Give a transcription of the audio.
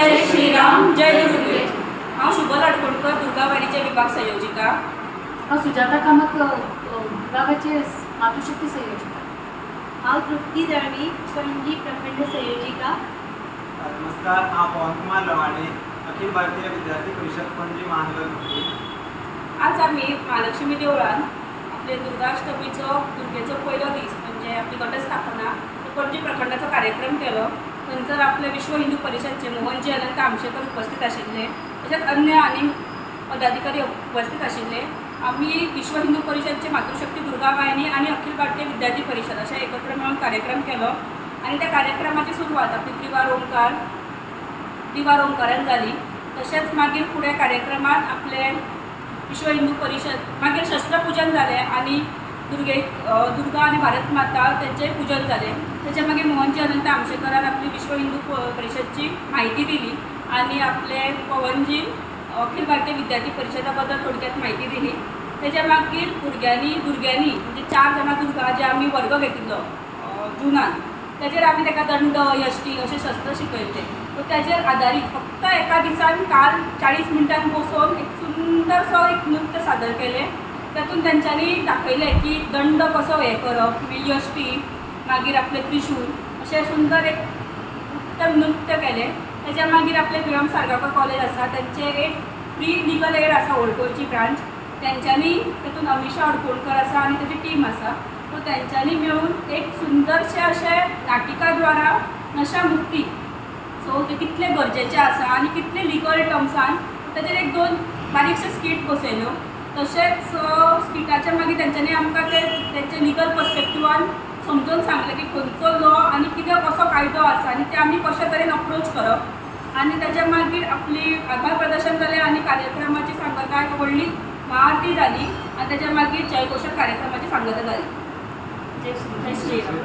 जय श्रीराम, जय दुर्गे. हांव शुभ लाडकोणकर, दुर्गावाडीचे विभाग संयोजिका. हांव सुजाता कामत, विभागाचे मातृशक्ती संयोजिका. हांव तृप्ती दळवी, पणजी प्रखंड संयोजिका. नमस्कार, हांव पवन कुमार लवाणे, अखिल भारतीय विद्यार्थी परिशद पणजी महानगर मंत्री. आज आमी महालक्ष्मी देवळान आपले दुर्गाष्टमीचो दुर्गेचो पयलो दीस म्हणजे आपली घटस्थापना पणजी प्रखंडाचो कार्यक्रम केलो. थंयसर आपले विश्व हिंदू परिशदचे मोहनजी अनंत आमशेकर उपस्थित आशिल्ले, तशेंच अन्य आनी पदाधिकारी उपस्थित आशिल्ले. आमी विश्व हिंदू परिशदचे मातृशक्ती दुर्गा वाहिनी आनी अखिल भारतीय विद्यार्थी परिशद अशें एकत्र मेळून कार्यक्रम केलो आनी त्या कार्यक्रमाची सुरवात आपली त्रिवार ओंकारान जाली. तशेंच मागीर फुडें कार्यक्रमांत आपले विश्व हिंदू परिशद मागीर शस्त्रपूजन जालें आनी दुर्गा आनी भारत माता तेंचें पूजन जालें. तेच्या मागीर मोहनजी अनंत आमशेकरान आपली विश्व हिंदू परिशदची म्हायती दिली आनी आपले पवनजी अखिल भारतीय विद्यार्थी परिशदा बद्दल थोडक्यात म्हायती दिली. तेच्या मागीर भुरग्यांनी म्हणजे 4 जाणां दुर्गा जे आमी वर्ग घेतिल्लो जुनान, तेजेर आमी ताका दंड यश्टी अशें शस्त्र शिकयल्लें. सो तेजेर आदारीत फक्त एका दिसान काल 40 मिनटां बसोवन एक सुंदरसो एक नृत्य सादर केलें. तातूंत तेंच्यांनी दाखयलें की दंड कसो हें करप, यश्टी, मागीर आपलें त्रिशूल, अशें सुंदर एक उत्तम नृत्य केलें. तेच्या मागीर आपलें विरम साळगांवकर कॉलेज आसा, तेंचें एक फ्री लिगल एड आसा ओल्ड गोंयची ब्रांच, तेंच्यांनी तातूंत अमिशा अडकोणकर आसा आनी तेजी टीम आसा. सो तेंच्यांनी मेळून एक सुंदरशें अशें नाटिका द्वारा नशा मुक्ती सो तें कितलें गरजेचें आसा आनी कितलें लिगल टर्म्सान तेजेर एक 2 बारीकशे स्कीट बसयल्यो. तशेंच स्किटाच्या मागीर तेंच्यांनी आमकां ते तेंचे लिगल पर्सपेक्टिवान समजून सांगलें की खंयचो लॉ आनी कितें कसो कायदो आसा आनी ते आमी कशे तरेन अप्रोच करप. आनी तेच्या मागीर आपली आभार प्रदर्शन जालें आनी कार्यक्रमाची सांगता एक व्हडली महाआरती जाली आनी तेच्या मागीर जयघोषण कार्यक्रमाची सांगता जाली. जय श्रीराम.